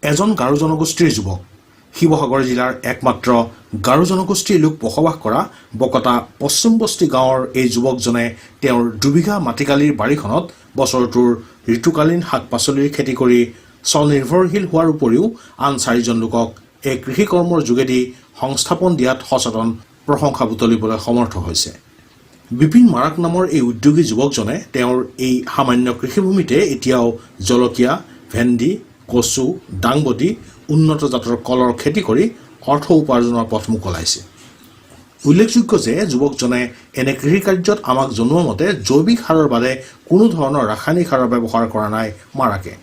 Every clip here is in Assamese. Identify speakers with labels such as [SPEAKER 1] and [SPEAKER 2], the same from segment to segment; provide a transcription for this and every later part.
[SPEAKER 1] এজন গাৰো জনগোষ্ঠীৰ যুৱক। শিৱসাগৰ জিলাৰ একমাত্ৰ গাৰো জনগোষ্ঠীৰ লোক বসবাস কৰা বকতা পশ্চিম বস্তি গাঁৱৰ এই যুৱকজনে তেওঁৰ 2 বিঘা মাটিকালিৰ বাৰীখনত বছৰটোৰ ঋতুকালীন শাক পাচলিৰ খেতি কৰি স্বনিৰ্ভৰশীল হোৱাৰ উপৰিও আন চাৰিজন লোকক এই কৃষিকৰ্মৰ যোগেদি সংস্থাপন দিয়াত সচেতন প্ৰশংসা বুটলিবলৈ সমৰ্থ হৈছে। বিপিন মাৰাক নামৰ এই উদ্যোগী যুৱকজনে তেওঁৰ এই সামান্য কৃষিভূমিতে এতিয়াও জলকীয়া, ভেন্দি, কচু, দাংবডী, উন্নত জাতৰ কলৰ খেতি কৰি অৰ্থ উপাৰ্জনৰ পথ মোকলাইছে। উল্লেখযোগ্য যে যুৱকজনে এনে কৃষিকাৰ্যত আমাক জনোৱা মতে জৈৱিক সাৰৰ বাদে কোনো ধৰণৰ ৰাসায়নিক সাৰৰ ব্যৱহাৰ কৰা নাই মাৰাকে।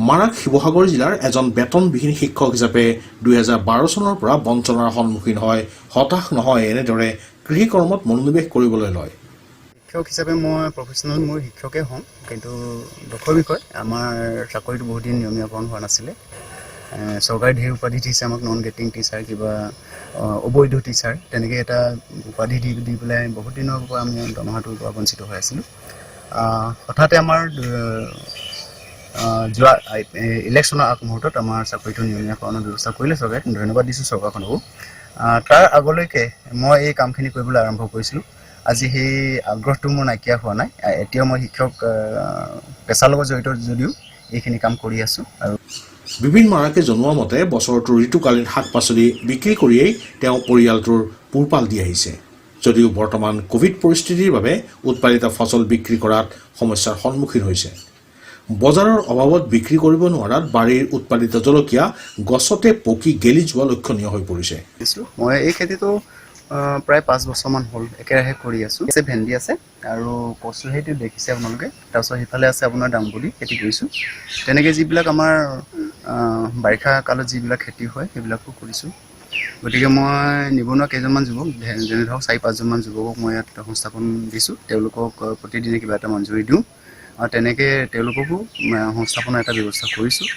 [SPEAKER 1] মাৰাক শিৱসাগৰ জিলাৰ এজন বেতনবিহীন শিক্ষক হিচাপে 2012 চনৰ পৰা বঞ্চনাৰ সন্মুখীন হয় হতাশ নহয় এনেদৰে কৃষিকৰ্মত মনোনিৱেশ কৰিবলৈ লয়।
[SPEAKER 2] শিক্ষক হিচাপে মই প্ৰফেচনেল, মোৰ শিক্ষকে হ'ম। কিন্তু দুখৰ বিষয়, আমাৰ চাকৰিটো বহুত দিন নিয়মীয়াকৰণ হোৱা নাছিলে। চৰকাৰে ধেৰ উপাধি দিছে আমাক, নন গেটিং টিচাৰ, কিবা অবৈধ টিচাৰ, তেনেকৈ এটা উপাধি দি দি পেলাই বহুত দিনৰ পৰা আমি দৰমহাটোৰ পৰা বঞ্চিত হৈ আছিলোঁ। হঠাতে আমাৰ যোৱা ইলেকশ্যনৰ আগমুহূৰ্তত আমাৰ চাকৰিটো নিয়মীয়াকৰণৰ ব্যৱস্থা কৰিলে চৰকাৰে। ধন্যবাদ দিছোঁ চৰকাৰখনকো। তাৰ আগলৈকে মই এই কামখিনি কৰিবলৈ আৰম্ভ কৰিছিলোঁ। আজি সেই আগ্ৰহটো মোৰ নাইকিয়া হোৱা নাই। এতিয়াও মই শিক্ষক পেছাৰ লগত জড়িত যদিও এইখিনি কাম কৰি আছোঁ আৰু
[SPEAKER 1] বিপিন মাৰাকে জনোৱা মতে বছৰটোৰ ঋতুকালীন শাক পাচলি বিক্ৰী কৰিয়েই তেওঁ পৰিয়ালটোৰ পোহপাল দি আহিছে যদিও বৰ্তমান ক'ভিড পৰিস্থিতিৰ বাবে উৎপাদিত ফচল বিক্ৰী কৰাত সমস্যাৰ সন্মুখীন হৈছে। বজাৰৰ অভাৱত বিক্ৰী কৰিব নোৱাৰাত বাৰীৰ উৎপাদিত জলকীয়া গছতে পকি গেলি যোৱা লক্ষণীয় হৈ পৰিছে।
[SPEAKER 2] দিছোঁ। মই এই খেতিটো প্ৰায় 5 বছৰমান হ'ল একেৰাহে কৰি আছোঁ। আছে, ভেন্দি আছে আৰু কচু, সেইটো দেখিছে আপোনালোকে। তাৰপিছত সিফালে আছে আপোনাৰ দাংবডি খেতি কৰিছোঁ। তেনেকৈ যিবিলাক আমাৰ বাৰিষা কালত যিবিলাক খেতি হয়, সেইবিলাকো কৰিছোঁ। গতিকে মই নিবনুৱা কেইজনমান যুৱক, যেনে ধৰক চাৰি পাঁচজনমান যুৱকক মই ইয়াত সংস্থাপন দিছোঁ। তেওঁলোকক প্ৰতিদিনে কিবা এটা মজুৰি দিওঁ আৰু তেনেকৈ তেওঁলোককো সংস্থাপনৰ এটা ব্যৱস্থা কৰিছোঁ।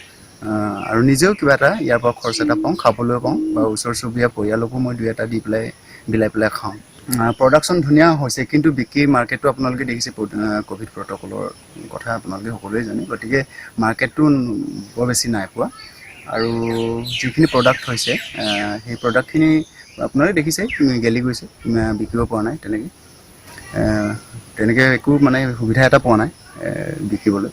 [SPEAKER 2] আৰু নিজেও কিবা এটা ইয়াৰ পৰা খৰচ এটা পাওঁ, খাবলৈও পাওঁ বা ওচৰ চুবুৰীয়া পৰিয়ালকো মই দুই এটা দি পেলাই বিলাই পেলাই খাওঁ। প্ৰডাকশ্যন ধুনীয়া হৈছে, কিন্তু বিক্ৰী মাৰ্কেটটো আপোনালোকে দেখিছে, ক'ভিড প্ৰট'কলৰ কথা আপোনালোকে সকলোৱে জানে। গতিকে মাৰ্কেটটো বৰ বেছি নাই পোৱা আৰু যিখিনি প্ৰডাক্ট হৈছে, সেই প্ৰডাক্টখিনি আপোনালোকে দেখিছে, গেলি গৈছে, বিকিব পৰা নাই। তেনেকৈ একো মানে সুবিধা এটা পোৱা নাই বিকিবলৈ।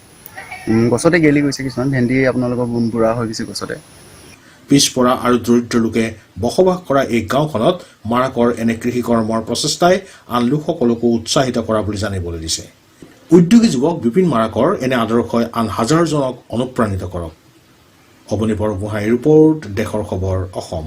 [SPEAKER 2] গছতে গেলি গৈছে কিছুমান ভেন্দি, আপোনালোকৰ বুঢ়া হৈ গৈছে গছতে।
[SPEAKER 1] পিছপৰা আৰু দৰিদ্ৰ লোকে বসবাস কৰা এই গাঁওখনত মাৰাকৰ এনে কৃষিকৰ্মৰ প্ৰচেষ্টাই আন লোকসকলকো উৎসাহিত কৰা বুলি জানিবলৈ দিছে। উদ্যোগী যুৱক বিপিন মাৰাকৰ এনে আদৰ্শই আন হাজাৰজনক অনুপ্ৰাণিত কৰক। অৱনী বৰগোহাঁইৰ ৰিপৰ্ট, দেশৰ খবৰ, অসম।